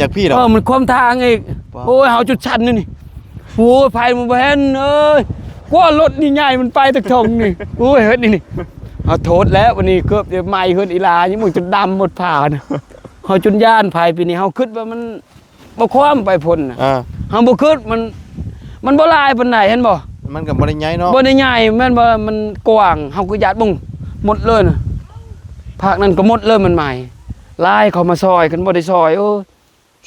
ຈາກພີ້ເນາະ ເອີ ມັນຂວາງທາງອີກ. ວ້າວ ໂອ້ຍ ເຮົາຈົນສັ່ນຢູ່ນີ້. ໂອ້ຍ ໄຟມັນບໍ່ເຫັນເອີຍ. ກວ່າລົດນີ້ໃຫຍ່ ມັນໄປຕັກຖົງນີ້. ໂອ້ຍ ເຮັດນີ້ນີ້ ເຮົາໂທດແລ້ວ. ວັນນີ້ເກືອບຈະໄໝ້ເຮືອນອີຫຼາ ຍັງບໍ່ຈົນດຳໝົດຜ້ານະ. ເຮົາຈົນຢ້ານໄຟປີນີ້. ເຮົາຄິດວ່າມັນ ບໍ່ຄວາມໄປພຸ້ນນະ. ອ່າ ເຮົາບໍ່ຄິດ ມັນ ມັນບໍ່ຫຼາຍປານໃດ ເຫັນບໍ່? ມັນກໍບໍ່ໄດ້ໃຫຍ່ເນາະ ບໍ່ໄດ້ໃຫຍ່ ແມ່ນບໍ່? ມັນກວ້າງ ເຮົາກໍຢາດເບິ່ງໝົດເລີຍນະ. ພາກນັ້ນກໍໝົດເລີຍ ມັນໃໝ່ຫຼາຍ ເຂົາມາຊ່ອຍ ຄັນບໍ່ໄດ້ຊ່ອຍ ໂອ້ຍ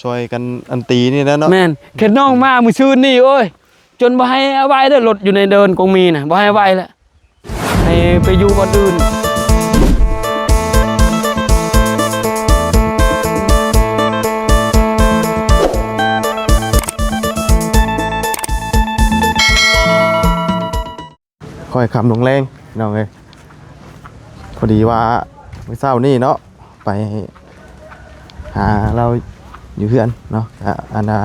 ຊ່ອຍກັນອັນຕີນີ້ແຫຼະເນາະ. ແມ່ນ ເຂດນ້ອງມາມື້ຊືນນີ້ ໂອ້ຍ ຈົນບໍ່ໃຫ້ເອົາໄວ້ເດີ ລົດຢູ່ໃນເດີ່ນກົງມີນະ ບໍ່ໃຫ້ໄວ້ແລ້ວ. ໃຫ້ໄປຢູ່ບ່ອນອື່ນ. ຄ່ອຍຄ່ຳລົງແລງ ພີ່ນ້ອງເອີຍ. ພໍດີວ່າມື້ເຊົ້ານີ້ເນາະ ໄປຫາລາວຢູ່ເຮືອນເນາະ ກະອັນນ່າ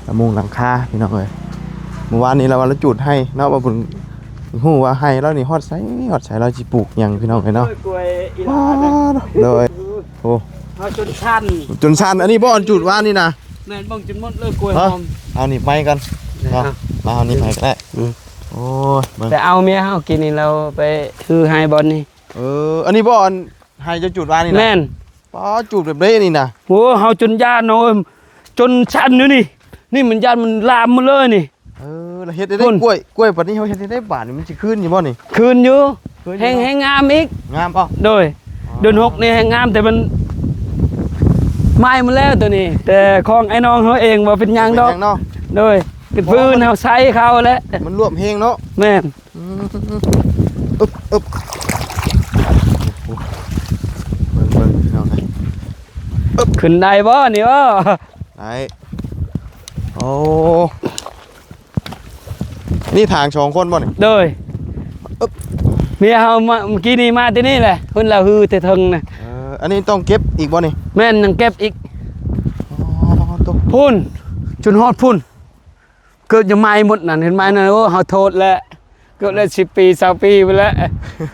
ລະມຸງຫຼັງຄາ ພີ່ນ້ອງເອີຍ. ມື້ວານນີ້ລາວວ່າລາວຈູດໄຮ່ເນາະ ວ່າເພິ່ນຮູ້ວ່າໄຮ່ລາວນີ້ຮອດໃສ ຮອດໃສ ລາວຊິປູກຫຍັງ ພີ່ນ້ອງເອີຍເນາະ. ກ້ວຍອີຫຼານະ ໂດຍ. ໂອ້ ເຮົາຈົນສັ່ນ ຈົນສັ່ນ. ອັນນີ້ບໍ່ ອັນຈູດວານນີ້ນະ? ແມ່ນ ເບິ່ງຈົນໝົດເລີຍກ້ວຍຫອມ. ເອົານີ້ໄມ້ກ່ອນເນາະ ມາເອົານີ້ໄມ້ກໍໄດ້. ອືມ ໂອ້ຍ ເບິ່ງ ໄປເອົາເມຍເຮົາກິນນີ້ ລາວໄປຖືໄຮ່ບ່ອນນີ້. ເອີ ອັນນີ້ບໍ່ ອັນໄຮ່ເຈົ້າຈູດວານນີ້ນະ? ແມ່ນ. ປ້າ ຈູດແບບໃດນີ້ນະ? ໂອ້ ເຮົາຈົນຢ້ານເນາະ ຈົນສັ່ນຢູ່ນີ້. ນີ້ມັນຢ້ານມັນລາມໝົດເລີຍນີ້. ເອີ ແລ້ວເຮັດໄດ້ ພຸ້ນ ກ້ວຍ ກ້ວຍປານນີ້ ເຮົາເຮັດໄດ້ບາດນີ້ ມັນຊິຄືນຢູ່ບໍ່ນີ້? ຄືນຢູ່ ຄືນຢູ່ ແຮງ ເນາະ ແຮງງາມອີກ. ງາມບໍ່? ໂດຍ. ອໍ ເດືອນຫົກນີ້ແຮງງາມ ແຕ່ມັນໄໝ້ໝົດແລ້ວໂຕນີ້ ແຕ່ຂອງອ້າຍນ້ອງເຮົາເອງ ບໍ່ເປັນຫຍັງດອກ. ບໍ່ເປັນຫຍັງເນາະ. ໂດຍ. ເປັນຟືນເຮົາໃຊ້ເຂົາແຫຼະ ມັນລວມແຮງເນາະ. ແມ່ນ. ອືມ ອຶບ ອຶບ ເບິ່ງ ເບິ່ງ ພີ່ນ້ອງເອີຍ. ອຶບ ຂຶ້ນໄດ້ບໍ່ນີ້ບໍ່? ໄດ້. ໂອ້ ນີ້ຖາງສອງຄົນບໍ່ນີ້? ໂດຍ. ອຶບ ເມຍເຮົາມາ ເມື່ອກີ້ນີ້ມາແຕ່ນີ້ແຫຼະ ເພິ່ນລາວຮືແຕ່ເທິງນະ. ເອີ ອັນນີ້ຕ້ອງເກັບອີກບໍ່ນີ້? ແມ່ນ ຍັງເກັບອີກ. ອໍ ໂຕ ພຸ້ນ ຈົນຮອດພຸ້ນ. ເກືອບຈະໄໝ້ໝົດນັ້ນ ເຫັນໄໝ້ນັ້ນ. ໂອ້ ເຮົາໂທດແຫຼະ ເກືອບໄດ້ສິບປີ ຊາວປີພຸ້ນແຫຼະ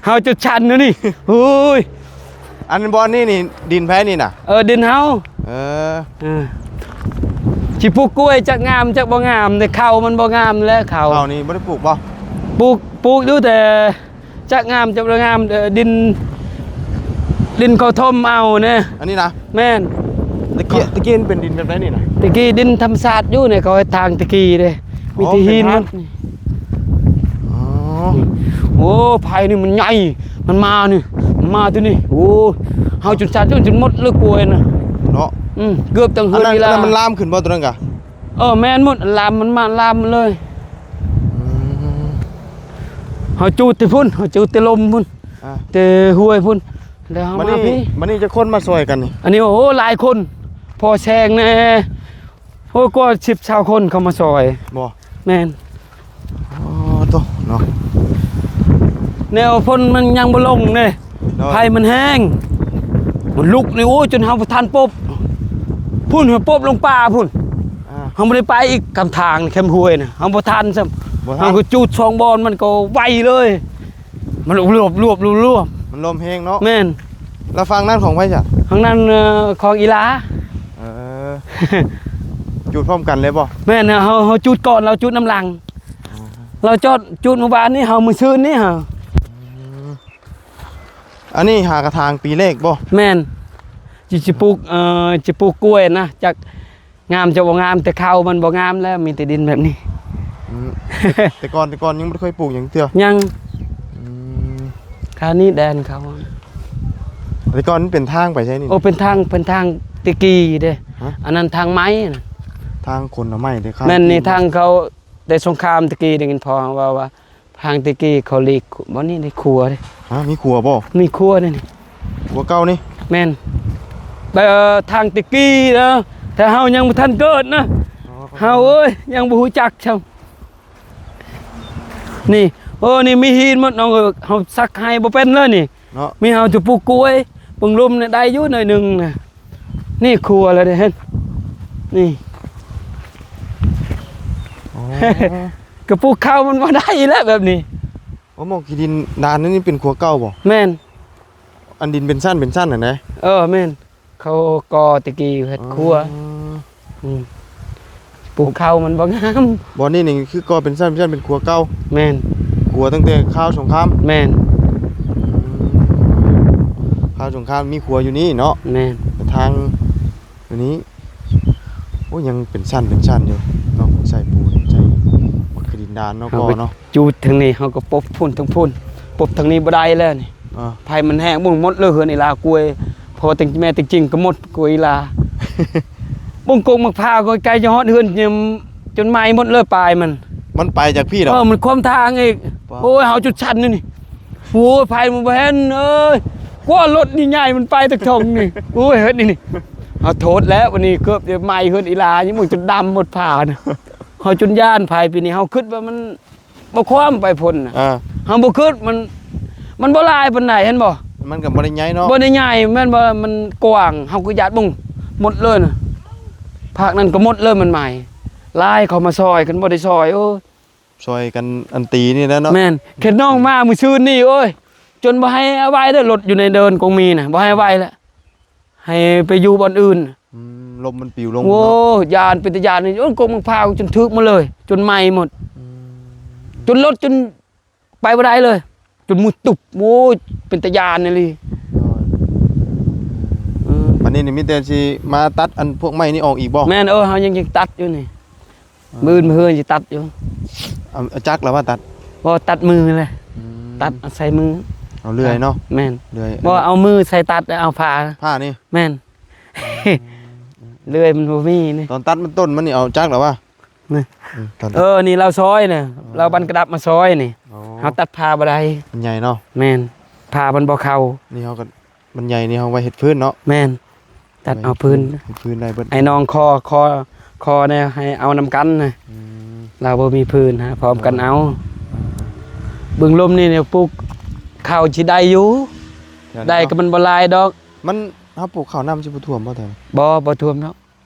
ເຮົາຈົນສັ່ນຢູ່ນີ້. ໂອ້ຍ ອັນບ່ອນນີ້ນີ້ດິນໃຜນີ້ນະ? ເອີ ດິນເຮົາ. ເອີ ເອີ ຊິປູກກ້ວຍຈັກງາມຈັກບໍ່ງາມ ແຕ່ເຂົ້າມັນບໍ່ງາມແຫຼະ. ເຂົ້າ ເຂົ້ານີ້ບໍ່ໄດ້ປູກບໍ່? ປູກ ປູກຢູ່ ແຕ່ ຈັກງາມຈັກບໍ່ງາມ ເອີ ດິນ ດິນເຂົາຖົມເອົາແນ່. ອັນນີ້ນະ? ແມ່ນ. ຕະກີ້ ຕະກີ້ມັນເປັນດິນແບບໃດນີ້ນະ? ຕະກີ້ດິນທຳມະຊາດຢູ່ນີ້ ເຂົາເຮັດທາງຕະກີ້ເດ້. ອໍ ມີແຕ່ຫີນໝົດ. ອໍ ໂອ້ ໄຜ່ນີ້ມັນໃຫຍ່ ມັນມານີ້ ມັນມາຕົວນີ້. ໂອ້ ເຮົາຈົນຊາດ ຈົນ ຈົນໝົດເລີຍກ້ວຍນະ ເນາະ. ອືມ ເກືອບທັງເຮືອນນີ້ລະ. ອັນນັ້ນມັນລາມຂຶ້ນບໍ່ຕົວນັ້ນກະ? ເອີ ແມ່ນໝົດ ລາມ ມັນມາລາມເລີຍ. ອືມ ເຮົາຈູດແຕ່ພຸ້ນ ເຮົາຈູດແຕ່ລົມພຸ້ນ. ອ່າ ແຕ່ຫ້ວຍພຸ້ນ ແລ້ວເຮົາມາພີ້. ບັດນີ້ຈັກຄົນມາຊ່ອຍກັນນີ້? ອັນນີ້ ໂອ້ໂຫ ຫຼາຍຄົນ ພໍແຊງແນ່. ໂອ້ ກວ່າສິບຊາວຄົນເຂົ້າມາຊ່ອຍ. ບໍ່? ແມ່ນ. ອໍ ໂຕ ເນາະ ແນວຝົນມັນຍັງບໍ່ລົງເດ້. ໂດຍ. ໄຟມັນແຮງ ມັນລຸກນີ້ ໂອ້ຍ ຈົນເຮົາບໍ່ທັນປົບ ພຸ້ນ ເຮົາປົບລົງປ່າພຸ້ນ. ອ່າ ເຮົາບໍ່ໄດ້ໄປອີກ ກຳທາງແຄມຫ້ວຍນະ ເຮົາບໍ່ທັນຊ້ຳ. ບໍ່ທັນ. ເຮົາກໍຈູດສອງບ່ອນ ມັນກໍໄວເລີຍ ມັນລວບໆໆໆ ມັນລົມແຮງເນາະ. ແມ່ນ. ແລ້ວຝັ່ງນັ້ນຂອງໃຜຊະ? ທາງນັ້ນ ເອີ ຂອງອີຫຼາ. ເອີ ຈູດພ້ອມກັນເລີຍບໍ່? ແມ່ນ. ເຮົາ ເຮົາຈູດກ່ອນ ລາວຈູດນຳຫຼັງ. ອໍ ລາວຈອດຈູດມື້ວານນີ້ ເຮົາມື້ຊືນນີ້ເຮົາ. ອືມ ອັນນີ້ຫາກະຖາງປີແລກບໍ່? ແມ່ນ. ຊິ ຊິປູກ ເອີ ຊິປູກກ້ວຍນະ ຈັກງາມຈັກບໍ່ງາມ ແຕ່ເຂົ້າມັນບໍ່ງາມແລ້ວ ມີແຕ່ດິນແບບນີ້. ອືມ ແຕ່ ແຕ່ກ່ອນ ແຕ່ກ່ອນຍັງບໍ່ໄດ້ເຄີຍປູກຫຍັງເທື່ອ? ຍັງ. ອືມ ຄາວນີ້ແດນເຂົາ. ແຕ່ກ່ອນມັນເປັນທາງໄປໃສນີ້? ໂອ້ ເປັນທາງ ເປັນທາງແຕ່ກີ້ເດ້. ຮະ? ອັນນັ້ນທາງໄມ້ນະ ທາງຂົນເອົາໄມ້ເດ້. ແມ່ນນີ້ ທາງເຂົາ ແຕ່ສົງຄາມຕະກີ້ໄດ້ຍິນພໍ່ເຮົາເວົ້າວ່າ ທາງແຕ່ກີ້ເຂົາຫຼີກ ບໍ່ນີ້ໄດ້ຂົວເດ້. ຮະ? ມີຂົວບໍ່? ມີຂົວນີ້ ຂົວເກົ່ານີ້. ແມ່ນ. ແບບທາງແຕ່ກີ້ເດີ ແຕ່ເຮົາຍັງບໍ່ທັນເກີດນະ. ອໍ ເຮົາເອີຍ ຍັງບໍ່ຮູ້ຈັກຊ້ຳ. ນີ້ ໂອ້ ນີ້ມີຫີນໝົດ ນ້ອງເອີຍ ເຮົາສັກໄຮ່ບໍ່ເປັນເລີຍນີ້. ເນາະ ມີເຮົາຈະປູກກ້ວຍ ເບິ່ງລຸ່ມນີ້ໄດ້ຢູ່ໜ້ອຍໜຶ່ງນະ. ນີ້ຂົວແລ້ວເດ້ ເຫັນ ນີ້. ອໍ ກະປູກເຂົ້າມັນບໍ່ໄດ້ແລ້ວແບບນີ້. ໂອ້ ໝອກຂີ້ດິນດານນີ້ເປັນຂົວເກົ່າບໍ່? ແມ່ນ. ອັນດິນເປັນຊັ້ນເປັນຊັ້ນຫັ້ນນະ? ເອີ ແມ່ນ. ເຂົາກໍ່ແຕ່ກີ້ເຮັດຂົວ. ອໍ ອືມ ປູກເຂົ້າມັນບໍ່ງາມ. ບ່ອນນີ້ນີ້ຄືກໍ່ເປັນຊັ້ນເປັນຊັ້ນ ເປັນຂົວເກົ່າ. ແມ່ນ. ຂົວຕັ້ງແຕ່ຄາວສົງຄາມ. ແມ່ນ. ຄາວສົງຄາມມີຂົວຢູ່ນີ້ເນາະ. ແມ່ນ. ແຕ່ທາງ ອັນນີ້ ໂອ້ຍ ຍັງເປັນຊັ້ນເປັນຊັ້ນຢູ່ເນາະ. ໃສ່ປູນໃສ່ບັກຂະດິນດານເນາະ ເຮົາ ກໍ ກໍເນາະ ຈູດທາງນີ້ ເຮົາກໍປົບພຸ້ນທາງພຸ້ນ ປົບທາງນີ້ບໍ່ໄດ້ແລ້ວນີ້. ອ່າ ໄຟມັນແຮງ ເບິ່ງໝົດເລີຍ ເຮືອນອີຫຼາກວຍ ພໍ່ແຕ່ແມ່ແຕ່ຈິງກໍໝົດກວຍອີຫຼາ. ເບິ່ງກົກໝາກພ້າວກໍໃກ້ຈະຮອດເຮືອນ ຈົນໄໝ້ໝົດເລີຍປາຍມັນ. ມັນໄປຈາກພີ້ເນາະ. ເອີ ມັນຂວາງທາງອີກ. ປ້າ ໂອ້ຍ ເຮົາຈົນສັ່ນຢູ່ນີ້. ໂອ້ຍ ໄຟມັນບໍ່ເຫັນເອີຍ ກວ່າລົດນີ້ໃຫຍ່ມັນໄປຕັກຖົງນີ້. ໂອ້ຍ ເຮັດນີ້ນີ້ ເຮົາໂທດແລ້ວ ວັນນີ້ເກືອບຈະໄໝ້ເຮືອນອີຫຼາ ຍັງເບິ່ງຈົນດຳໝົດຜ້ານະ. ເຮົາຈົນຢ້ານໄຟປີນີ້ ເຮົາຄິດວ່າມັນບໍ່ຄວາມໄປພຸ້ນນະ. ອ່າ ເຮົາບໍ່ຄິດ ມັນ ມັນບໍ່ຫຼາຍປານໃດ ເຫັນບໍ່? ມັນກໍບໍ່ໄດ້ໃຫຍ່ເນາະ. ບໍ່ໄດ້ໃຫຍ່ ແມ່ນບໍ່? ມັນກວ້າງ ເຮົາກໍຢ້ານເບິ່ງໝົດເລີຍນະ. ພາກນັ້ນກໍໝົດເລີຍ ມັນໄໝ້ຫຼາຍ ເຂົາມາຊ່ອຍ ຄັນບໍ່ໄດ້ຊ່ອຍ ໂອ້ຍ ຊ່ອຍກັນອັນຕີນີ້ແຫຼະເນາະ. ແມ່ນ ເຂດນ້ອງມາມື້ຊືນນີ້ ໂອ້ຍ ຈົນບໍ່ໃຫ້ເອົາໄວ້ເດີ ລົດຢູ່ໃນເດີ່ນກົງມີນະ ບໍ່ໃຫ້ໄວ້ແລ້ວ ໃຫ້ໄປຢູ່ບ່ອນອື່ນ. ອືມ ລົມມັນປິວລົງ. ໂອ້ ເນາະ ຢ້ານ ເປັນຕາຢ້ານນີ້. ໂອ້ ກົກໝາກພ້າວຈົນຖືກໝົດເລີຍ ຈົນໄໝ້ໝົດ. ອືມ ຈົນລົດ ຈົນໄປບໍ່ໄດ້ເລີຍ ຈົນມືຕຸບ. ໂອ້ຍ ເປັນຕາຢ້ານອີ່ຫຼີ. ໂດຍ. ເອີ ບັດນີ້ນີ້ມີແຕ່ຊິມາຕັດອັນພວກໄມ້ນີ້ອອກອີກບໍ່? ແມ່ນ. ເອີ ເຮົາຍັງ ຍັງຕັດຢູ່ນີ້. ອໍ ມື້ອື່ນ ມື້ຮືຊິຕັດຢູ່. ເອົາ ເອົາຈັກລະວ່າຕັດ? ບໍ່ ຕັດມືເລີຍ. ອືມ ຕັດເອົາໃສ່ມື. ເອົາເລື່ອຍເນາະ? ແມ່ນ. ເລື່ອຍ. ບໍ່ເອົາມືໃສ່ຕັດ ເອົາຜ່າ. ຜ່ານີ້? ແມ່ນ. ເລື່ອຍມັນບໍ່ມີນີ້. ຕອນຕັດມັນຕົ້ນມັນນີ້ເອົາຈັກລະວ່າ? ນີ້. ອືມ ຕອນຕັດ. ເອີ ນີ້ລາວຊອຍນະ. ອໍ ລາວບັນກະດັບມາຊອຍນີ້. ອໍ ເຮົາຕັດຜ່າບໍ່ໄດ້. ມັນໃຫຍ່ເນາະ? ແມ່ນ. ຜ່າມັນບໍ່ເຂົ້າ. ນີ້ເຮົາກໍ ມັນໃຫຍ່ນີ້ເຮົາໄວ້ເຮັດພື້ນເນາະ? ແມ່ນ. ຕັດເອົາພື້ນ ເຮັດພື້ນໄດ້ເບິດ. ໄອ້ນ້ອງຂໍ ຂໍ ຂໍແດ່ ໃຫ້ເອົານຳກັນນະ. ອືມ ລາວບໍ່ມີພື້ນ ຫາພ້ອມກັນເອົາ. ອໍ ເບິ່ງລົມນີ້ ນີ້ປູກເຂົ້າຊິໄດ້ຢູ່. ໄດ້ກໍມັນບໍ່ຫຼາຍດອກ. ມັນ ເຮົາປູກເຂົ້ານ້ຳຊິບໍ່ຖ້ວມບໍ່ແຖວ? ບໍ່ ບໍ່ຖ້ວມດອກ.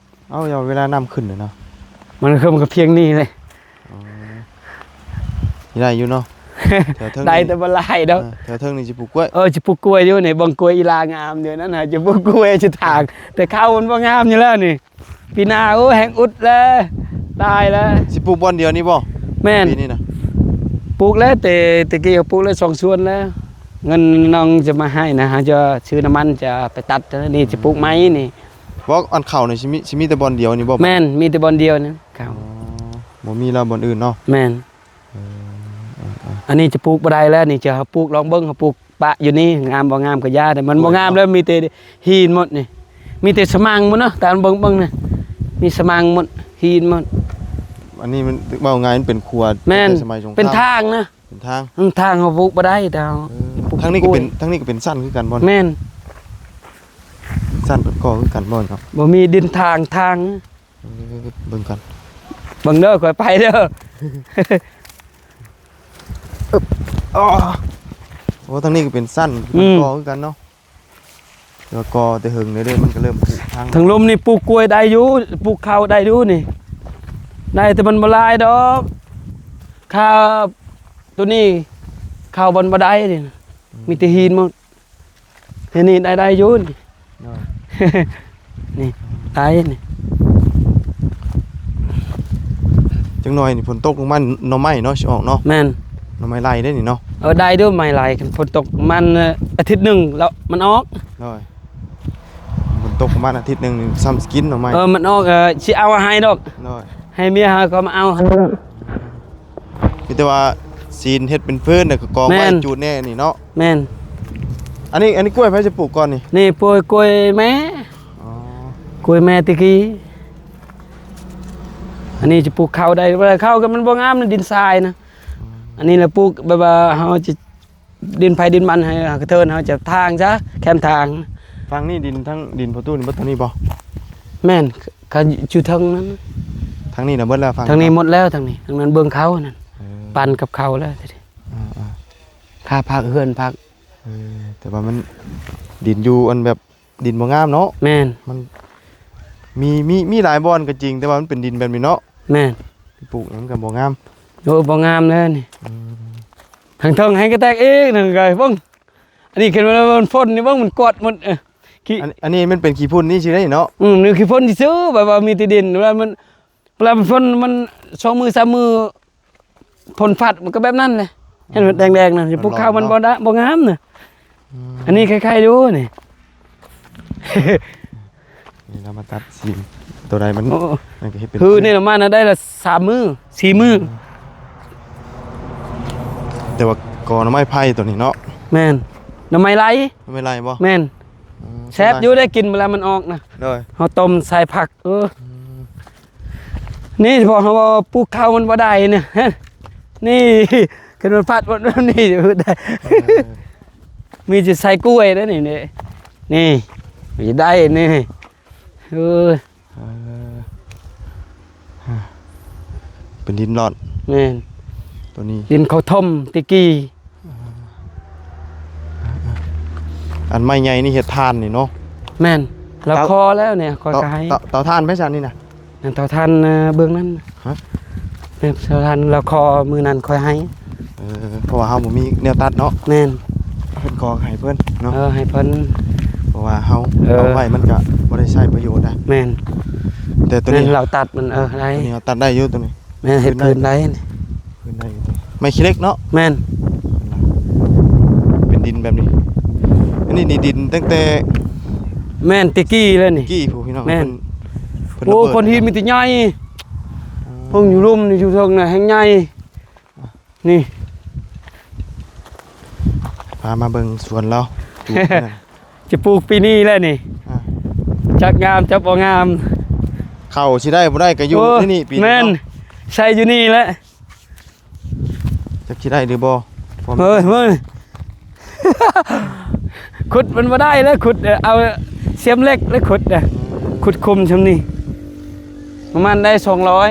ເອົາ ເວລານ້ຳຂຶ້ນເນາະ. ມັນຄືມັນກໍພຽງນີ້ເລີຍ. ອໍ ໄດ້ຢູ່ເນາະ. ແຖວເທິງ ໄດ້ ນີ້ ແຕ່ບໍ່ຫຼາຍດອກ. ເອີ ແຖວເທິງນີ້ຊິປູກກ້ວຍ. ເອີ ຊິປູກກ້ວຍຢູ່ນີ້ ເບິ່ງກ້ວຍອີຫຼາງາມຢູ່ນັ້ນນະ ຊິປູກກ້ວຍຊິຖາງ ແຕ່ເຂົ້າມັນບໍ່ງາມຢູ່ແລ້ວນີ້. ປີໜ້າ ໂອ້ ແຮງອຸດແລ້ວ ຕາຍແລ້ວ. ຊິປູກບ່ອນດຽວນີ້ບໍ່? ແມ່ນ. ປີນີ້ນະ ປູກແລ້ວ ແຕ່ ແຕ່ກີ້ປູກແລ້ວສອງສວນແລ້ວ. ເງິນນ້ອງຈະມາໃຫ້ນະ ເຮົາຈະຊື້ນ້ຳມັນ ຈະໄປຕັດ ນີ້ຈະປູກໃໝ່ນີ້. ບໍ່ ອັນເຂົ້ານີ້ຊິມີ ຊິມີແຕ່ບ່ອນດຽວນີ້ບໍ່? ແມ່ນ ມີແຕ່ບ່ອນດຽວນີ້ເຂົ້າ. ອໍ ບໍ່ມີແລ້ວບ່ອນອື່ນເນາະ? ແມ່ນ. ເອີ ເອີ ເອີ ອັນນີ້ຈະປູກບໍ່ໄດ້ແລ້ວນີ້ ຈະເຮົາປູກລອງເບິ່ງ ເຮົາປູກປະຢູ່ນີ້ ງາມບໍ່ງາມກໍຢ່າ ແຕ່ມັນບໍ່ງາມແລ້ວ ມີແຕ່ຫີນໝົດນີ້ ມີແຕ່ສະໝັງໝົດເນາະ. ຕາມເບິ່ງ ເບິ່ງນີ້ ມີສະໝັງໝົດ ຫີນໝົດ. ອັນນີ້ມັນ ເວົ້າງ່າຍ ມັນເປັນຂົວ. ແມ່ນ. ແຕ່ສະໄໝສົງຄາມ ເປັນທາງນະ. ເປັນທາງ ທາງເຮົາປູກບໍ່ໄດ້ ແຕ່ເຮົາ ເອີ ທາງນີ້ກໍເປັນ ທາງນີ້ກໍເປັນຊັ້ນຄືກັນບໍ່? ແມ່ນ. ຊັ້ນເປັນກໍຄືກັນບໍ່ເນາະ? ບໍ່ມີດິນທາງ ທາງ. ເອີ ເບິ່ງກ່ອນ ເບິ່ງເດີ ຂ້ອຍໄປເດີ. ອາ ໂອ້ ທາງນີ້ກໍເປັນຊັ້ນ ເປັນກໍຄືກັນເນາະ. ແຕ່ວ່າກໍແຕ່ເຫິງເດ້ ມັນກໍເລີ່ມຜຸພັງ. ທາງລຸ່ມນີ້ປູກກ້ວຍໄດ້ຢູ່ ປູກເຂົ້າໄດ້ຢູ່ນີ້ ໄດ້ ແຕ່ມັນບໍ່ຫຼາຍດອກ. ຄ່າໂຕນີ້ເຂົ້າມັນບໍ່ໄດ້ນີ້ນະ ອືມ ມີແຕ່ຫີນໝົດ. ເຮັດນີ້ໄດ້ ໄດ້ຢູ່ນີ້. ໂດຍ ນີ້ ໄດ້ນີ້. ຈັກໜ່ອຍນີ້ຝົນຕົກລົງມາ ໜໍ່ໄມ້ເນາະ ຊິອອກເນາະ. ແມ່ນ. ໜໍ່ໄມ້ໄລ່ເດ້ນີ້ເນາະ. ເອີ ໄດ້ເດີ ໄມ້ໄລ່ ຄັນຝົນຕົກປະມານ ເອີ ອາທິດໜຶ່ງແລ້ວມັນອອກ. ໂດຍ ຝົນຕົກປະມານອາທິດໜຶ່ງນີ້ ຊ້ຳຊິກິນໜໍ່ໄມ້. ເອີ ມັນອອກ ເອີ ຊິເອົາໃຫ້ດອກ. ໂດຍ ໃຫ້ເມຍເຮົາກໍມາເອົາໃຫ້. ມີແຕ່ວ່າຊີ້ນເຮັດເປັນຟືນ ແລ້ວກໍກອງໄວ້. ແມ່ນ. ຈູດແນ່ນີ້ເນາະ. ແມ່ນ. ອັນນີ້ ອັນນີ້ກ້ວຍໃຜຈະປູກກ່ອນນີ້? ນີ້ປ່ວຍ ກ້ວຍແມ່. ອໍ ກ້ວຍແມ່ແຕ່ກີ້. ອັນນີ້ຈະປູກເຂົ້າໄດ້ ເຂົ້າກໍມັນບໍ່ງາມນະ ດິນຊາຍນະ. ອືມ ອັນນີ້ລະປູກແບບວ່າເຮົາຈະ ດິນໃຜດິນມັນ ໃຫ້ກະເທີນ ເຮົາຈະທາງຊະ ແຄມທາງ. ຝັ່ງນີ້ດິນທັງ ດິນພໍ່ຕູ້ນີ້ເບິດທາງນີ້ບໍ່? ແມ່ນ. ເຂົາຢູ່ເທິງນັ້ນ ທາງນີ້ນະເບິດແລ້ວ. ທາງ ທາງນີ້ໝົດແລ້ວ ທາງນີ້ ທາງນັ້ນເບື້ອງເຂົານັ້ນ. ເອີ ປັນກັບເຂົາແລ້ວ. ອ່າໆ ຄ່າພັກເຮືອນພັກ. ເອີ ແຕ່ວ່າມັນ ດິນຢູ່ອັນແບບ ດິນບໍ່ງາມເນາະ. ແມ່ນ. ມັນມີ ມີ ມີຫຼາຍບ່ອນກໍຈິງ ແຕ່ວ່າມັນເປັນດິນແບບນີ້ເນາະ. ແມ່ນ. ໄປປູກມັນກໍບໍ່ງາມ. ໂອ້ ບໍ່ງາມແລ້ວນີ້. ອືມ ທາງເທິງໃຫ້ກະແຕກອີກ ທາງກາຍເບິ່ງ. ອັນນີ້ຂຶ້ນມາແລ້ວມັນຝົນນີ້ເບິ່ງ ມັນກວດໝົດ. ເອີ ຂີ້ ອັນ ອັນນີ້ມັນເປັນຂີ້ຝຸ່ນນີ້ຊື່ໄດ໋ເນາະ. ອືມ ນີ້ຂີ້ຝຸ່ນຊື່ໆ ແບບວ່າມີແຕ່ດິນ ເວລາມັນ ເວລາມັນຝົນ ມັນສອງມື້ສາມມື້ ຝົນຟາດ ມັນກໍແບບນັ້ນແຫຼະ. ເຫັນແດງໆ ນັ້ນ ອືມ ປູກເຂົ້າມັນ ມັນລອງເນາະ ບໍ່ໄດ້ ບໍ່ງາມນະ. ອືມ ອັນນີ້ໄຄໆ ຢູ່ນີ້ ນີ້ເຮົາມາຕັດສີ ໂຕໃດມັນ ໂອ້ ມັນກໍເຮັດເປັນ ຄືນີ້ລະມານະ ໄດ້ລະສາມມື້ສີ່ມື້. ອືມ ແຕ່ວ່າກໍໜໍ່ໄມ້ໄຜ່ໂຕນີ້ເນາະ. ແມ່ນ ໜໍ່ໄມ້ໄລ່. ໜໍ່ໄມ້ໄລ່ບໍ່? ແມ່ນ. ອືມ ແຊບຢູ່ ໄດ້ກິນເວລາມັນອອກນະ. ໂດຍ ເຮົາຕົ້ມໃສ່ຜັກ. ເອີ ອືມ ນີ້ພໍເຮົາວ່າປູກເຂົ້າມັນບໍ່ໄດ້ນະ ນີ້ ຄັນມັນພັດ ມັນ ນີ້ໄດ້. ເອີ ມີແຕ່ໃສ່ກ້ວຍເດ້ນີ້ ນີ້ ນີ້ ມີໄດ້ນີ້. ເອີ ເອີ ເປັນດິນລອດ. ແມ່ນ ໂຕນີ້ ດິນເຂົາຖົມແຕ່ກີ້. ອັນໄມ້ໃຫຍ່ນີ້ເຮັດຖ່ານນີ້ເນາະ. ແມ່ນ ລາວຂໍແລ້ວນີ້ ຂ້ອຍກໍໃຫ້. ເຕົາ ເຕົາຖ່ານໄປຊັ້ນນີ້ນະ? ນັ້ນເຕົາຖ່ານ ເອີ ເບື້ອງນັ້ນ. ຮະ? ແມ່ນ ເຕົາຖ່ານລາວຂໍມື້ນັ້ນຂ້ອຍໃຫ້. ເອີ ເພາະວ່າເຮົາບໍ່ມີແນວຕັດເນາະ. ແມ່ນ ເພິ່ນຂໍໃຫ້ເພິ່ນເນາະ. ເອີ ໃຫ້ເພິ່ນ ເພາະວ່າເຮົາ ເອີ ເອົາໄວ້ມັນກໍບໍ່ໄດ້ໃຊ້ປະໂຫຍດນະ. ແມ່ນ ແຕ່ໂຕນີ້ ແມ່ນ ລາວຕັດມັນ. ເອີ ໄດ້ ໂຕນີ້ເຮົາຕັດໄດ້ຢູ່ໂຕນີ້. ແມ່ນ ເຮັດພື້ນໄດ້ ພື້ນໄດ້ ໄມ້ຂີ້ເຫຼັກເນາະ. ແມ່ນ ເປັນດິນແບບນີ້. ອັນນີ້ນີ້ດິນຕັ້ງແຕ່ ແມ່ນ ແຕ່ກີ້ແລ້ວນີ້ ກີ້ພຸ້ນພີ່ນ້ອງ. ແມ່ນ ເພິ່ນ ເພິ່ນ ໂອ້ ລະເບີດ ກ້ອນຫີນມີແຕ່ໃຫຍ່. ອືມ ເພິ່ງຢູ່ລຸ່ມນີ້ ຢູ່ເທິງນະ ແຮ່ງໃຫຍ່. ນີ້ ພາມາເບິ່ງສວນລາວ ຈະປູກປີນີ້ແຫຼະນີ້. ອ່າ ຈັກງາມຈັກບໍ່ງາມ ເຂົ້າຊິໄດ້ບໍ່ໄດ້ກໍຢູ່ ໂອ້ ໃນນີ້ປີນີ້. ແມ່ນ ເນາະ ໃສ່ຢູ່ນີ້ແຫຼະ. ຈັກຊິໄດ້ຫຼືບໍ່? ເຮີ້ຍ ເຮີ້ຍ ຂຸດມັນບໍ່ໄດ້ແລ້ວ ຂຸດ ເອົາສຽມເຫຼັກແລ້ວຂຸດນະ. ອືມ ຂຸດຂຸມຊ່ຳນີ້ ປະມານໄດ້ສອງຮ້ອຍ.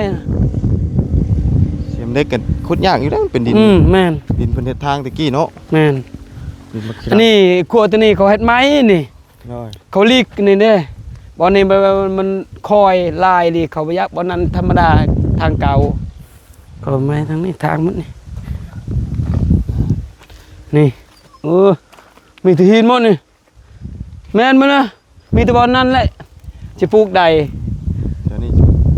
ສຽມເຫຼັກກໍຂຸດຍາກຢູ່ເດ້ ມັນເປັນດິນ. ອືມ ແມ່ນ ດິນເພິ່ນເຮັດທາງແຕ່ກີ້ເນາະ. ແມ່ນ ດິນບັກຂີ້ ອັນນີ້ຂົວໂຕນີ້ເຂົາເຮັດໃໝ່ນີ້. ໂດຍ ເຂົາຫຼີກນີ້ເດ້ ບ່ອນນີ້ແບບວ່າມັນຄອຍຫຼາຍອີ່ຫຼີ ເຂົາບໍ່ຢາກ. ບ່ອນນັ້ນທຳມະດາ ທາງເກົ່າ. ເຂົາໃໝ່ທາງນີ້ ທາງໝົດນີ້ ນີ້. ເອີ ມີແຕ່ຫີນໝົດນີ້. ແມ່ນບໍ່ນະ? ມີແຕ່ບ່ອນນັ້ນແຫຼະ ຈະປູກໄດ້. ດຽວນີ້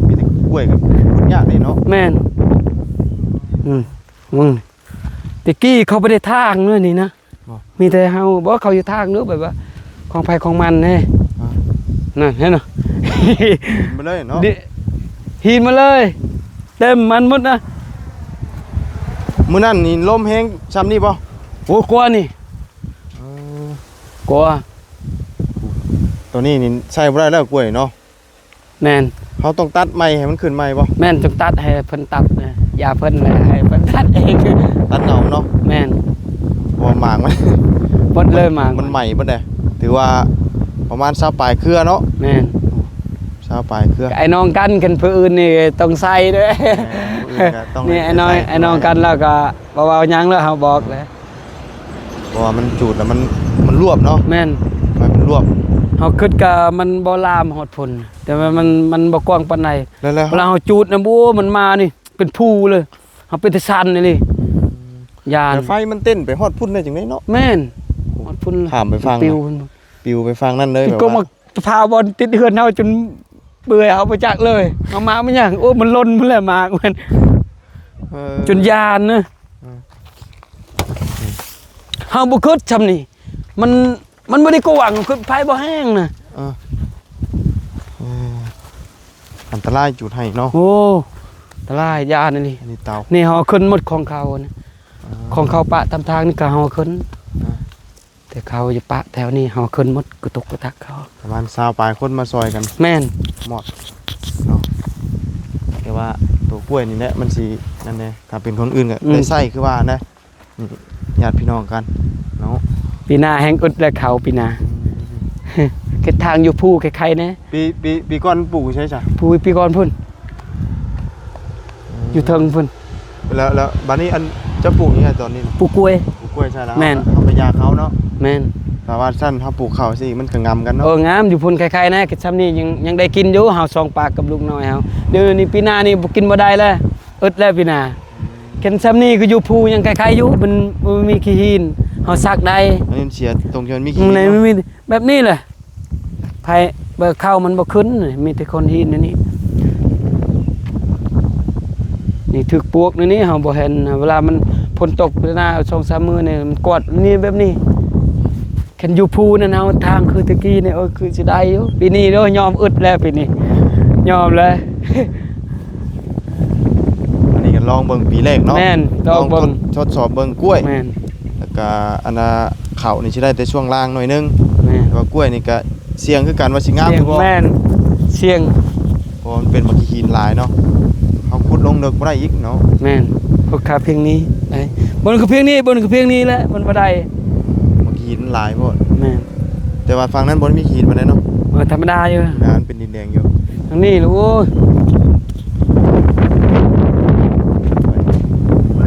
ມີແຕ່ກ້ວຍກັບພຸ້ນຍາກເດ້ເນາະ. ແມ່ນ ອືມ ເບິ່ງ ແຕ່ກີ້ເຂົາບໍ່ໄດ້ຖາງເລີຍນີ້ນະ. ບໍ່ ມີແຕ່ເຮົາ ບໍ່ ເຂົາຢູ່ຖາງເດີ ແບບວ່າຂອງໃຜຂອງມັນເດ້. ອ່າ ນັ້ນເຫັນບໍ່? ຫີນມາເລີຍເນາະ. ຫີນມາເລີຍ ເຕັມມັນໝົດນະ. ມື້ນັ້ນນີ້ລົມແຮງຊ່ຳນີ້ບໍ່? ໂອ້ ກວ່ານີ້. ເອີ ກວ່າ ໂຕນີ້ນີ້ໃຊ້ບໍ່ໄດ້ແລ້ວກ້ວຍເນາະ. ແມ່ນ ເຮົາຕ້ອງຕັດໃໝ່ໃຫ້ມັນຂຶ້ນໃໝ່ບໍ່? ແມ່ນ ຕ້ອງຕັດ ໃຫ້ເພິ່ນຕັດນະ ຢ່າເພິ່ນແຫຼະ ໃຫ້ເພິ່ນຕັດເອງ ຕັດເຫງົາເນາະ. ແມ່ນ ເພາະວ່າໝາກມັນ ໝົດເລີຍໝາກ ມັນໃໝ່ເບິດເດ້ ຖືວ່າປະມານຊາວປາຍເຄືອເນາະ. ແມ່ນ ຊາວປາຍເຄືອ ໄອ້ນ້ອງກັນ ຄັນຜູ້ອື່ນນີ້ຕ້ອງໃສ່ເດີ້. ແມ່ນ ຜູ້ອື່ນກໍຕ້ອງ ນີ້ ໃຫ້ ໄອ້ນ້ອງ ໃສ່ ໄອ້ນ້ອງກັນ ແລ້ວກໍບໍ່ເວົ້າຫຍັງແລ້ວ ເຮົາບອກແລ້ວ. ເພາະວ່າມັນຈູດແລ້ວມັນ ມັນລວບເນາະ. ແມ່ນ ມັນລວບ ເຮົາຄິດກະມັນບໍ່ລາມຮອດພຸ້ນ ແຕ່ວ່າມັນ ມັນບໍ່ກວ້າງປານໃດ. ແລ້ວ ແລ້ວ ເວລາເຮົາຈູດນະ ໂອ້ ມັນມານີ້ເປັນພູເລີຍ ເຮົາເປັນຕາສັ່ນອີ່ຫຼີ. ອືມ ຢ້ານ ແລ້ວໄຟມັນເຕັ້ນໄປຮອດພຸ້ນໄດ້ຈັ່ງໃດເນາະ? ແມ່ນ ຮອດພຸ້ນ ຂ້າມໄປຝັ່ງ ປິວ ນະ ປິວໄປຝັ່ງນັ້ນເລີຍ. ແບບວ່າ ພາບ່ອນຕິດເຮືອນເຮົາຈົນເປື່ອຍ ເຮົາບໍ່ຈັກເລີຍ ເອົາມາມັນຫຍັງ ໂອ້ ມັນຫຼົ່ນພຸ້ນແຫຼະໝາກມັນ. ເອີ ຈົນຢ້ານນະ. ເອີ ເຮົາບໍ່ຄິດຊ່ຳນີ້ ມັນ ມັນບໍ່ໄດ້ກວ້າງ ຄືໄຟບໍ່ແຮງນະ. ເອີ ເອີ ອັນຕະລາຍຈູດໃຫ້ເນາະ. ໂອ້ ອັນຕະລາຍ ຢ້ານອີ່ຫຼີ. ອັນນີ້ເຕົາ ນີ້ເຮົາເອົາຂຶ້ນໝົດຂອງເຂົານະ. ເອີ ຂອງເຂົາປະຕາມທາງນີ້ກໍເຮົາເອົາຂຶ້ນ. ເອີ ແຕ່ເຂົາຈະປະແຖວນີ້ ເຮົາຂຶ້ນໝົດ ກະຕຸກກະຕັກເຂົາ ປະມານຊາວປາຍຄົນມາຊ່ອຍກັນ. ແມ່ນ ໝົດເນາະ. ແຕ່ວ່າໂຕກ້ວຍນີ້ແຫຼະ ມັນຊິນັ້ນແດ່ ຖ້າເປັນຄົນອື່ນກໍ ອືມ ໄດ້ໃຊ້ຄືວ່ານະ ຍາດພີ່ນ້ອງກັນເນາະ. ປີໜ້າແຮ່ງອຶດແລ້ວເຂົ້າປີໜ້າ. ອືມ ເຮັດທາງຢູ່ພູໄຄໆແດ່. ປີ ປີ ປີກ່ອນປູກຢູ່ໃສຊະ? ປູກປີກ່ອນພຸ້ນ. ອືມ ຢູ່ເທິງພຸ້ນ. ແລ້ວ ແລ້ວບາດນີ້ ອັນ ເຈົ້າປູກຫຍັງຕອນນີ້ນະ? ປູກກ້ວຍ. ປູກກ້ວຍໃສ່ແລ້ວ. ແມ່ນ ເຮົາໄປຢາເຂົາເນາະ. ແມ່ນ ຖ້າວ່າຊັ້ນເຮົາປູກເຂົ້າຊີ້ ມັນກໍງາມກັນເນາະ. ເອີ ງາມ ຢູ່ພຸ້ນໄຄໆນະ ກໍຊ່ຳນີ້ຍັງ ຍັງໄດ້ກິນຢູ່ ເຮົາສອງປາກກັບລູກນ້ອຍເຮົາ. ດຽວນີ້ປີໜ້ານີ້ບໍ່ກິນບໍ່ໄດ້ແລ້ວ ອຶດແລ້ວປີໜ້າ. ອືມ ຄັນຊ່ຳນີ້ກໍຢູ່ພູຍັງໄຄໆຢູ່ ມັນ ມັນມີຂີ້ຫີນ ເຮົາສັກໄດ້. ອັນນີ້ເສຍຕົງທີ່ມັນມີຂີ້ຫີນເນາະ. ແບບນີ້ແຫຼະ ໃຫ້ ເບິ່ງເຂົ້າມັນບໍ່ຂຶ້ນ ມີແຕ່ໂຂດຫີນນີ້ ນີ້ຖືກປວກນີ້ ເຮົາບໍ່ເຫັນ ເວລາມັນຝົນຕົກນາ ສອງສາມມື້ນີ້ ມັນກວດນີ້ແບບນີ້. ຄັນຢູ່ພູນັ້ນເຮົາ ທາງຄືແຕ່ກີ້ນີ້ ໂອ້ຍ ຄືຊິໄດ້ຢູ່. ປີນີ້ເດີ ຍອມອຶດແລ້ວ ປີນີ້ຍອມແລ້ວ. ອັນນີ້ກໍລອງເບິ່ງປີແລກເນາະ. ແມ່ນ ລອງເບິ່ງ ລອງທົດ ທົດສອບເບິ່ງກ້ວຍ. ແມ່ນ ແລ້ວກະອັນນ່າ ເຂົ້ານີ້ຊິໄດ້ແຕ່ຊ່ວງລ່າງໜ້ອຍໜຶ່ງ. ແມ່ນ ແຕ່ວ່າກ້ວຍນີ້ກະສ່ຽງຄືກັນວ່າຊິງາມ ສ່ຽງ ຫຼືບໍ່. ແມ່ນ ສ່ຽງ ເພາະວ່າມັນເປັນໝາກຫີນຫຼາຍເນາະ ເຮົາຂຸດລົງເລິກບໍ່ໄດ້ອີກເນາະ. ແມ່ນ ພວກຂາພຽງນີ້ໄດ້ ບ່ອນກໍພຽງນີ້ ບ່ອນກໍພຽງນີ້ແຫຼະ ມັນບໍ່ໄດ້ ໝາກຫີນມັນຫຼາຍໂພດ. ແມ່ນ ແຕ່ວ່າຝັ່ງນັ້ນບໍ່ໄດ້ມີຫີນປານໃດເນາະ. ເອີ ທຳມະດາຢູ່ ທຳມະດາ ມັນເປັນດິນແດງຢູ່. ທາງນີ້ລະ ໂອ້ຍ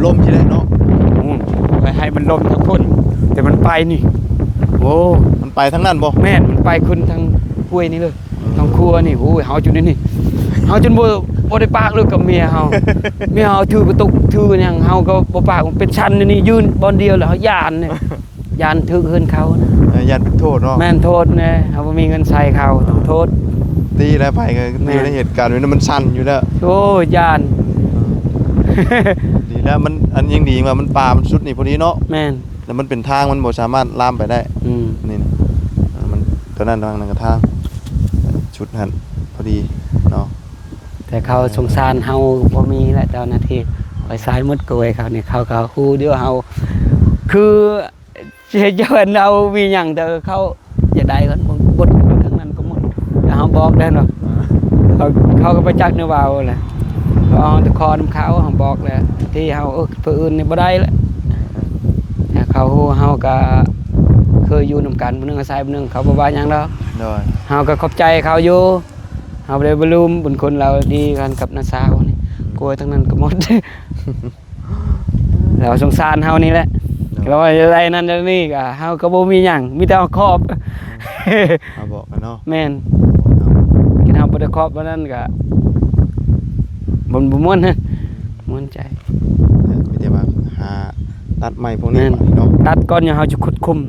ລົມຊິໄດ້ເນາະ. ໂອ້ ໄປໃຫ້ມັນລົມທາງພຸ້ນ ແຕ່ມັນໄປນີ້ ໂອ້ ມັນໄປທາງນັ້ນບໍ່? ແມ່ນ ມັນໄປຂຶ້ນທາງຫ້ວຍນີ້ເລີຍ ທາງຂົວນີ້. ໂອ້ຍ ເຮົາຈົນນີ້ ເຮົາຈົນບໍ່ ບໍ່ໄດ້ປາກເລີຍກັບເມຍເຮົາ. ເມຍເຮົາຖືກະຕຸກ ຖືຫຍັງ ເຮົາກໍບໍ່ປາກ ມັນເປັນຊັ້ນນີ້ ຢືນບ່ອນດຽວ ແລ້ວເຮົາຢ້ານນີ້ ຢ້ານຖືກເຮືອນເຂົານະ. ເອີ ຢ້ານເປັນໂທດເນາະ. ແມ່ນ ໂທດແນ່ ເຮົາບໍ່ມີເງິນໃສ່ເຂົາ ຕ້ອງໂທດ. ດີແລ້ວ ໄປກໍ ແມ່ນ ຢູ່ໃນເຫດການນີ້ ມັນສັ່ນຢູ່ແລ້ວ. ໂອ້ຍ ຢ້ານ. ເອີ ດີແລ້ວ ມັນ ອັນຍັງດີວ່າມັນ ປ່າມັນຊຸດນີ້ພໍດີເນາະ. ແມ່ນ ແລ້ວມັນເປັນທາງ ມັນບໍ່ສາມາດລາມໄປໄດ້. ອືມ ນີ້ນະ ເອີ ມັນ ຕົວນັ້ນ ຕົວນັ້ນກໍທາງ ຊຸດຫັ້ນພໍດີເນາະ. ແຕ່ເຂົາສົງສານເຮົາ ບໍ່ມີແຫຼະເຈົ້າໜ້າທີ່ ໄປສາຍໝົດກວຍເຂົານີ້ ເຂົາກໍຮູ້ຢູ່ເຮົາ ຄື ເຮັດຢູ່ເພິ່ນເຮົາມີຫຍັງ ແຕ່ເຂົາຢາກໄດ້ກັນໝົດ ທາງນັ້ນກໍໝົດ ແລ້ວເຮົາບອກແລ້ວເນາະ. ເຂົາ ເຂົາກໍບໍ່ຈັກແນວເວົ້າແຫຼະ ເຮົາແຕ່ຂໍນຳເຂົາ ເຮົາບອກແລ້ວ ທີ່ເຮົາ ເອີ ຜູ້ອື່ນນີ້ບໍ່ໄດ້ແຫຼະ. ຖ້າເຂົາຮູ້ ເຮົາກໍເຄີຍຢູ່ນຳກັນ ຜູ້ໜຶ່ງອາໄສຜູ້ໜຶ່ງ ເຂົາບໍ່ວ່າຫຍັງດອກ. ໂດຍ ເຮົາກໍຂອບໃຈເຂົາຢູ່ ເຮົາບໍ່ໄດ້ລືມບຸນຄຸນລາວ ດີກັນກັບນ້າສາວນີ້ ກວຍທາງນັ້ນກໍໝົດ. ລາວສົງສານເຮົານີ້ແຫຼະ ໂດຍ ລາວຢາກໄດ້ນັ້ນໄດ້ນີ້ ກໍເຮົາກໍບໍ່ມີຫຍັງ ມີແຕ່ເຮົາຂອບ ເຮົາບອກກັນເນາະ. ແມ່ນ ເຮົາ ຄັນເຮົາບໍ່ໄດ້ຂອບປານນັ້ນກໍບໍ່ ບໍ່ມ່ວນ ມ່ວນໃຈ. ມີແຕ່ວ່າຫາຕັດໄມ້ພວກນີ້ ແມ່ນ ເນາະ ຕັດກ່ອນ ເຮົາຈະຂຸດຂຸມ.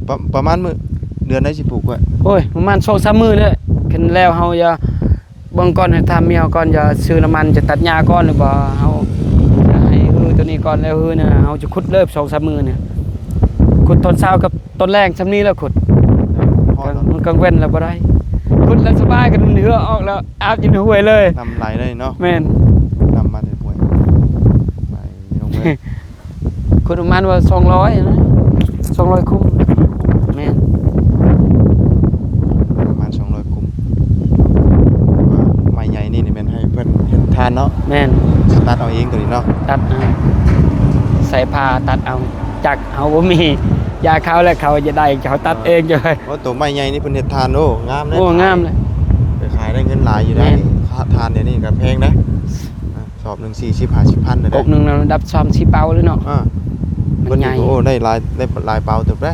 ປະ ປະມານມື້ ເດືອນໃດຊິປູກກ້ວຍ? ໂອ້ຍ ປະມານສອງສາມມື້ແຫຼະ ຄັນແລ້ວເຮົາຈະ ເບິ່ງກ່ອນ ໃຫ້ຖາມເມຍເຮົາກ່ອນ ຈະຊື້ນ້ຳມັນ ຈະຕັດຫຍ້າກ່ອນ ຫຼືບໍ່ ເຮົາຈະໃຫ້ຮືໂຕນີ້ກ່ອນ ແລ້ວຮືນະ ເຮົາຈະຂຸດເລີຍ ສອງສາມມື້ນີ້ ຂຸດຕອນເຊົ້າກັບຕອນແລງ ຊ່ຳນີ້ແຫຼະຂຸດ. ຮອດ ກາງ ກາງເວັນແລ້ວບໍ່ໄດ້ ຂຸດແລ້ວສະບາຍ ຄັນມັນເຫື່ອອອກແລ້ວ ອາບຢູ່ໃນຫ້ວຍເລີຍ ນ້ຳໄຫຼເລີຍເນາະ. ແມ່ນ ນ້ຳມາແຕ່ຫ້ວຍ ໄຫຼລົງເລີຍ. ຂຸດປະມານວ່າສອງຮ້ອຍນະ ສອງຮ້ອຍຄຸມ. ແມ່ນ ປະມານສອງຮ້ອຍຄຸມ. ແຕ່ວ່າໄມ້ໃຫຍ່ນີ້ ນີ້ແມ່ນໃຫ້ເພິ່ນເຮັດທານເນາະ. ແມ່ນ ຕັດເອົາເອງໂຕນີ້ເນາະ. ຕັດເອົາ ໃສ່ຜ່າຕັດເອົາ ຈັກເຮົາບໍ່ມີ ຢາກເຂົາແຫຼະ ເຂົາຈະໄດ້ ເຂົາຕັດເອງ. ໂອ້ ໂຕໄມ້ໃຫຍ່ນີ້ເພິ່ນເຮັດທານ ໂອ້ ງາມເດ້. ໂອ້ ງາມເລີຍ ໄປຂາຍໄດ້ເງິນຫຼາຍຢູ່ໄດ໋. ແມ່ນ ທານດຽວນີ້ກໍແພງນະ. ສອບໜຶ່ງສີ່ສິບຫ້າສິບພັນເດ້ ກົກໜຶ່ງລະດັບສາມສີ່ເປົາເລີຍເນາະ. ອ່າ ມັນໃຫຍ່ ເບິດນີ້ກໍ ໂອ້ ໄດ້ຫຼາຍ ໄດ້ຫຼາຍເປົາເຕີບເດ້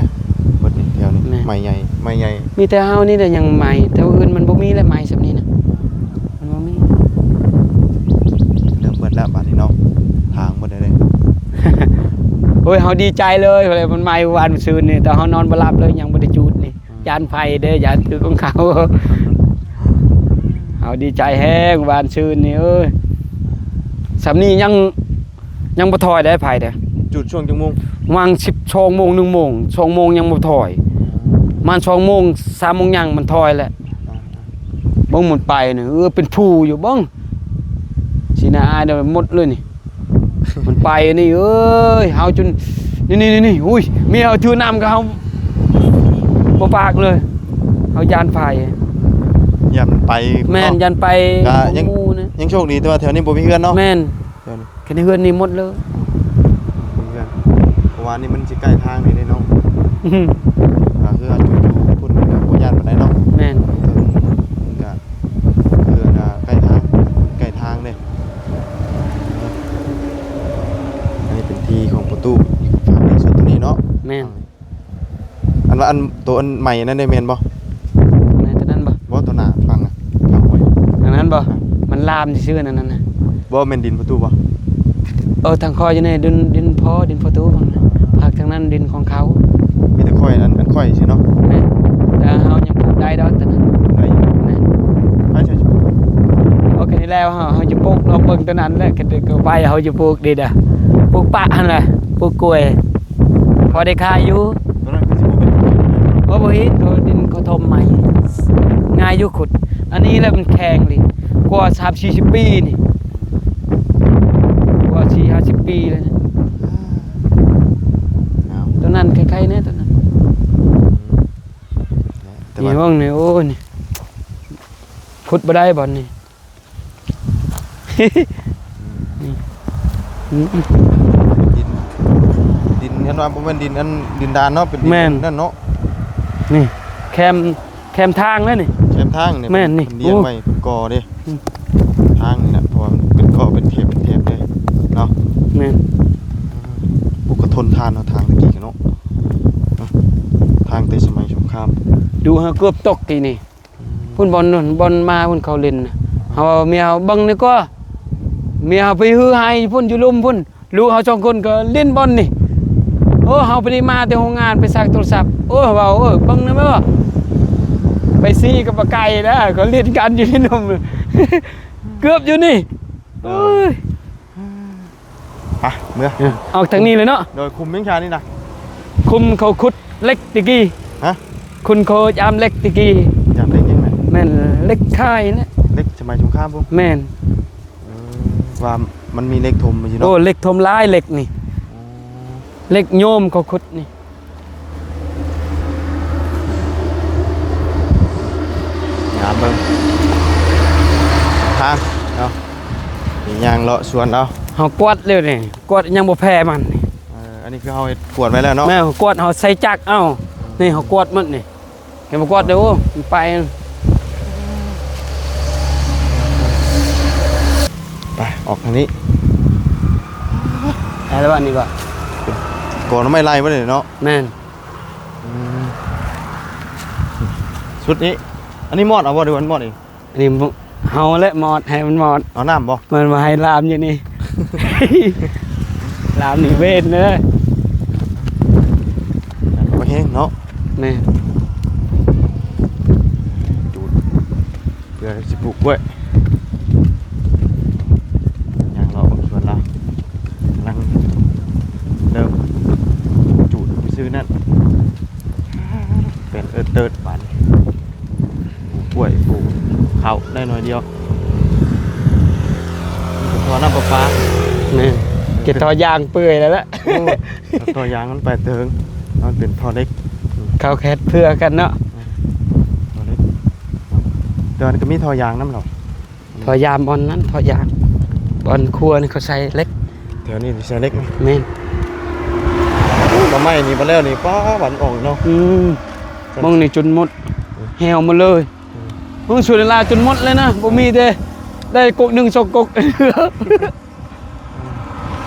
ເບິດນີ້ແຖວນີ້. ແມ່ນ ໄມ້ໃຫຍ່ ໄມ້ໃຫຍ່ ມີແຕ່ເຮົານີ້ແຫຼະຍັງໄມ້ ແຖວອື່ນມັນບໍ່ມີແຫຼະ ໄມ້ຊ່ຳນີ້ນະ ມັນບໍ່ມີ. ເລີ່ມເບິດແລ້ວບາດນີ້ເນາະ ທາງເບິດເດ້. ໂອ້ຍ ເຮົາດີໃຈເລີຍ ມັນໄໝ້ວານຊືນນີ້ ແຕ່ເຮົານອນບໍ່ຫຼັບເລີຍ ຍັງບໍ່ໄດ້ຈູດນີ້. ຢ້ານໄຟເດ້ ຢ້ານຖືກຂອງເຂົາ. ເຮົາດີໃຈແຮງວານຊືນນີ້ ເອີຍ ຊ່ຳນີ້ຍັງ ຍັງບໍ່ຖອຍໄດ້ໄຟເດ້. ຈູດຊ່ວງຈັກໂມງ? ປະມານສິບສອງໂມງ ໜຶ່ງໂມງ ສອງໂມງຍັງບໍ່ຖອຍ ປະມານສອງໂມງ ສາມໂມງຫຍັງມັນຖອຍແລ້ວ. ເບິ່ງມັນໄປນີ້ ເອີ ເປັນພູຢູ່ ເບິ່ງ ສີໜ້າອາຍເດ້ ໝົດເລີຍນີ້. ມັນໄປນີ້ເອີຍ ເຮົາຈົນ ນີ້ໆໆ ອຸ້ຍ ເມຍເຮົາຖືນ້ຳກໍເຮົາບໍ່ປາກເລີຍ ເຮົາຢ້ານໄຟ ຢ້ານມັນໄປ. ແມ່ນ ເນາະ ຢ້ານໄປ ກໍຍັງ ຂອງໝູ່ນະ ຍັງໂຊກດີ ແຕ່ວ່າແຖວນີ້ບໍ່ມີເຮືອນເນາະ. ແມ່ນ ແຖວນີ້ ຄັນເຮືອນນີ້ໝົດເລີຍ ບໍ່ມີເຮືອນ ເພາະວ່ານີ້ມັນຊິໃກ້ທາງນີ້ເດ້ເນາະ. ຖ້າເຮືອນຢູ່ພຸ້ນກໍບໍ່ຢ້ານປານໃດເນາະ. ແມ່ນ ເທິງມັນກໍ ເຮືອນກໍໃກ້ທາງ ໃກ້ທາງເດ້. ອັນນີ້ເປັນທີ່ຂອງປະຕູ ຝັ່ງນີ້ສຸດຕົວນີ້ເນາະ. ແມ່ນ ອັນວ່າອັນ ໂຕອັນໃໝ່ອັນນັ້ນໄດ້ແມ່ນບໍ່? ໃນຕົວນັ້ນບໍ່? ບໍ່ ຕົວໜ້າຝັ່ງນະ ທາງຫ້ວຍ ອັນນັ້ນບໍ່? ມັນລາມຊື່ໆ ອັນນັ້ນນະ. ບໍ່ແມ່ນດິນປະຕູບໍ່? ເອີ ທາງຂ້ອຍຢູ່ໃນດິນ ດິນພໍ່ ດິນປະຕູຝັ່ງນັ້ນ ພາກທາງນັ້ນດິນຂອງເຂົາ. ມີແຕ່ຂ້ອຍ ອັນ ອັນຂ້ອຍຊື່ເນາະ. ແມ່ນ ແຕ່ເຮົາຍັງປູກ ໄດ້ດອກຕອນນັ້ນ ໄດ້ຢູ່ ແມ່ນ ໃຜໃສ່ ໂອເຄ ນີ້ແລ້ວ ເຮົາ ເຮົາຈະປູກ ລອງເບິ່ງຕອນນັ້ນແຫຼະ ກໍ ກໍໄປ ເຮົາຈະປູກດີດາ ປູກປະຫັ້ນແຫຼະ ປູກກ້ວຍ ພໍໄດ້ຂາຍຢູ່ ຕອນນັ້ນຄືຊິບໍ່ເປັນ ໂອ້ ບໍ່ເຫັນ ເຂົາດິນເຂົາຖົມໃໝ່ ງ່າຍຢູ່ຂຸດ ອັນນີ້ແຫຼະມັນແຂງລີ ກວ່າສາມສີ່ສິບປີນີ້ ກວ່າສີ່ຫ້າສິບປີແລ້ວນີ້ ເອົາ ຕອນນັ້ນໄຄໆແນ່ຕອນນັ້ນ ແຕ່ວ່າ ນີ້ເບິ່ງນີ້ ໂອ້ ນີ້ ຂຸດບໍ່ໄດ້ບ່ອນນີ້ ນີ້ ອືມ ອືມ ດິນ ດິນ ຄັນວ່າບໍ່ແມ່ນດິນອັນ ດິນດານເນາະ ເປັນດິນ ແມ່ນ ອັນນັ້ນເນາະ ນີ້ ແຄມ ແຄມທາງເລີຍນີ້ ແຄມທາງນີ້ ແມ່ນນີ້ ເພິ່ນລ້ຽງ ໂອ້ ໄວ້ ເພິ່ນກໍ່ເດ້ ອືມ ທາງນີ້ນະ ເພາະວ່າມັນເປັນກໍ່ເປັນແຖບ ເປັນແຖບເດ້ເນາະ ແມ່ນ ໂອ້ ກໍທົນທານເນາະ ທາງແຕ່ກີ້ເນາະ ທາງແຕ່ສະໄໝສົງຄາມ ດູຫາເກືອບຕົກກີ້ນີ້ ອືມ ພຸ້ນບ່ອນນັ້ນ ບ່ອນມາພຸ້ນເຂົາຫຼິ້ນນະ ເຮົາວ່າເມຍເຮົາເບິ່ງນີ້ກໍ ເມຍເຮົາໄປຮືໄຮ່ພຸ້ນ ຢູ່ລຸ່ມພຸ້ນ ລູກເຮົາສອງຄົນກໍຫຼິ້ນບ່ອນນີ້ ໂອ້ ເຮົາພໍດີມາແຕ່ໂຮງງານ ໄປຊັກໂທລະສັບ ໂອ້ ເວົ້າ ເອີ ເບິ່ງນຳແມ່ ໄປຊີ້ກັບປາໄກ່ນະ ກໍຫຼິ້ນກັນຢູ່ໃນນົມ ເກືອບຢູ່ນີ້ ເອີ ໂອ້ຍ ໄປ ເມືອ ເອີ ອອກທາງນີ້ເລີຍເນາະ ໂດຍ ຂຸມຍັງຊານີ້ນະ ຂຸມເຂົາຂຸດເຫຼັກແຕ່ກີ້ ຮະ ຂຸມເຂົາຢາມເຫຼັກແຕ່ກີ້ ຢາມເຫຼັກຫຍັງນະ ແມ່ນເຫຼັກຂາຍນະ ເຫຼັກສະໄໝສົງຄາມພຸ້ນ ແມ່ນ ເອີ ວ່າມັນມີເຫຼັກຖົມຢູ່ເນາະ ໂອ້ ເຫຼັກຖົມຫຼາຍເຫຼັກນີ້ ອໍ ເຫຼັກໂຍມເຂົາຂຸດນີ້ ຍາມເບິ່ງທາງເນາະ ນີ້ຍ່າງເລາະສວນເອົາ ເຮົາກວາດແລ້ວນີ້ ກວາດຍັງບໍ່ແຜ່ມັນນີ້ ເອີ ອັນນີ້ຄືເຮົາເຮັດກວດໄວ້ແລ້ວເນາະ ແມ່ນ ເຮົາກວາດ ເຮົາໃສ່ຈັກເອົາ ນີ້ເຮົາກວາດໝົດນີ້ ເຫັນບໍ່ ກວາດເດີ ໂອ້ ມັນໄປ ໄປ ອອກທາງນີ້ ໄດ້ແລ້ວ ອັນນີ້ບໍ່ ກອໜໍ່ໄມ້ໄລ່ບໍ່ນີ້ເນາະ ແມ່ນ ອືມ ຊຸດນີ້ ອັນນີ້ມອດເອົາບໍ່ ຫຼືວ່າມັນມອດເອງ ອັນນີ້ເຮົາແຫຼະມອດ ໃຫ້ມັນມອດ ເອົານ້ຳບໍ່ ມັນບໍ່ໃຫ້ລາມຢູ່ນີ້ ລາມນີ້ເວນເດີ ບໍ່ແຮງເນາະ ແມ່ນ ຈູດ ເພື່ອຊິປູກກ້ວຍ ຍ່າງເລາະເບິ່ງສວນລາວ ກຳລັງເລີ່ມຈູດຊື່ໆນັ້ນ ແປນເອີດເຕີດບາດນີ້ ປູກກ້ວຍ ປູກເຂົ້າໄດ້ໜ້ອຍດຽວ ເກັບທໍ່ນ້ຳປະປາ ແມ່ນ ເກັບທໍ່ຢາງເປື່ອຍແລ້ວລະ ໂອ້ ແລ້ວທໍ່ຢາງມັນໄປແຕ່ເທິງ ມັນເປັນທໍ່ເຫຼັກ ເຂົາແຄດເພື່ອກັນເນາະ ແຕ່ວ່າມັນກໍມີທໍ່ຢາງນຳເນາະ ທໍ່ຢາມບ່ອນນັ້ນ ທໍ່ຢາມ ບ່ອນຄົວນີ້ເຂົາໃສ່ເຫຼັກ ແຖວນີ້ໃສ່ເຫຼັກ ແມ່ນ ໂອ້ ໜໍ່ໄມ້ນີ້ບໍ່ແລ້ວນີ້ ປ້າ ຫວານອ່ອງເນາະ ອືມ ໝ່ອງນີ້ຈົນໝົດ ແຫ້ວໝົດເລີຍ ອືມ ເບິ່ງສວນລາວຈົນໝົດເລີຍນະ ບໍ່ມີແຕ່ໄດ້ກົກໜຶ່ງສອງກົກ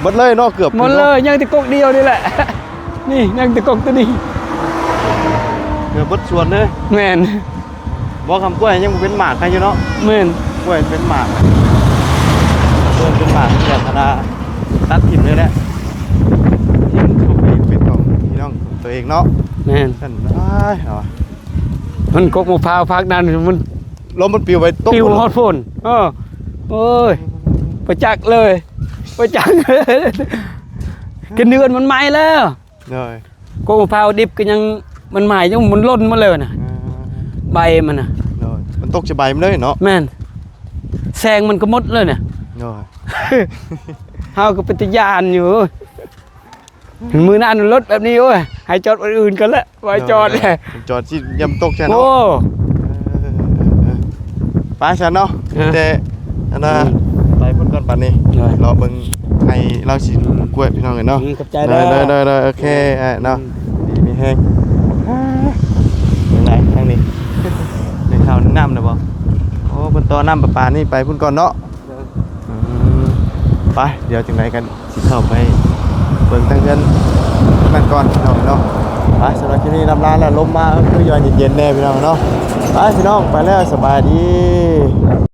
ໝົດເລີຍເນາະ ເກືອບໝົດເລີຍ ຍັງແຕ່ກົກດຽວນີ້ແຫຼະ ນີ້ຍັງແຕ່ກົກໂຕນີ້ ເກືອບໝົດສວນເລີຍ ແມ່ນ ບໍ່ ຄຳກ້ວຍຍັງບໍ່ເປັນໝາກໃຄຢູ່ເນາະ ແມ່ນ ກ້ວຍເປັນໝາກ ຕົ້ນເປັນໝາກແບບທຳມະດາ ຕັດຖິ້ມເລີຍແຫຼະ ຖິ້ມຕົວເອງເປັນຂອງພີ່ນ້ອງຕົວເອງເນາະ ແມ່ນ ຊັ້ນ ອ້າຍ ເອົາ ມັນກົກໝາກພ້າວພັກນັ້ນ ມັນ ລົມມັນປິວໄປຕົກ ປິວຮອດພຸ້ນ ເອີ ໂອ້ຍ ປະຈັກເລີຍ ປະຈັກ ກິນເດືອນມັນໄໝ້ແລ້ວ ໂດຍ ກົກມະພ້າວດິບກໍຍັງ ມັນໄໝ້ ຍັງ ມັນຫຼົ່ນໝົດແລ້ວນະ ອ່າ ໃບມັນນະ ໂດຍ ມັນຕົກໃສ່ໃບມັນເລີຍເນາະ ແມ່ນ ແສງມັນກໍໝົດແລ້ວນະ ໂດຍ ເຮົາກໍເປັນຕາຢ້ານຢູ່ ມື້ນັ້ນລົດແບບນີ້ ໂອ້ຍ ໃຫ້ຈອດບ່ອນອື່ນກ່ອນແຫຼະ ບໍ່ໃຫ້ຈອດແຫຼະ ໂດຍ ຈອດຊິຢ້ານຕົກໃສ່ເນາະ ໂອ້ ເອີ ເອີ ເອີ ໄປຊັ້ນເນາະ ເອີ ມີແຕ່ອັນນ່າ ອືມ ໄປພຸ້ນກ່ອນບາດນີ້ ໂດຍ ເລາະເບິ່ງໃຫ້ລາວຊິປູກກ້ວຍ ພີ່ນ້ອງເອີຍເນາະ ອືມ ຂອບໃຈເດີ ໂດຍ ໂດຍ ໂດຍ ໂອເຄ ໂດຍ ອ້າຍເນາະ ອືມ ດີມີແຮງ ອ່າ ຈັ່ງໃດທາງນີ້ ໄດ້ເຂົ້ານ້ຳແລ້ວບໍ່? ໂອ້ ເພິ່ນຕໍ່ນ້ຳປະປານີ້ໄປພຸ້ນກ່ອນເນາະ ໂດຍ ອືມ ໄປ ດຽວຈັ່ງໃດກັນ ຊິເຂົ້າໄປເບິ່ງທາງເຮືອນນັ້ນກ່ອນ ພີ່ນ້ອງເນາະ ໄປ ສຳລັບຄລິບນີ້ລຳລາແລ້ວ ລົມມາຄືຢາກເຢັນໆແດ່ ພີ່ນ້ອງເນາະ ໄປ ພີ່ນ້ອງ ໄປແລ້ວ ສະບາຍດີ.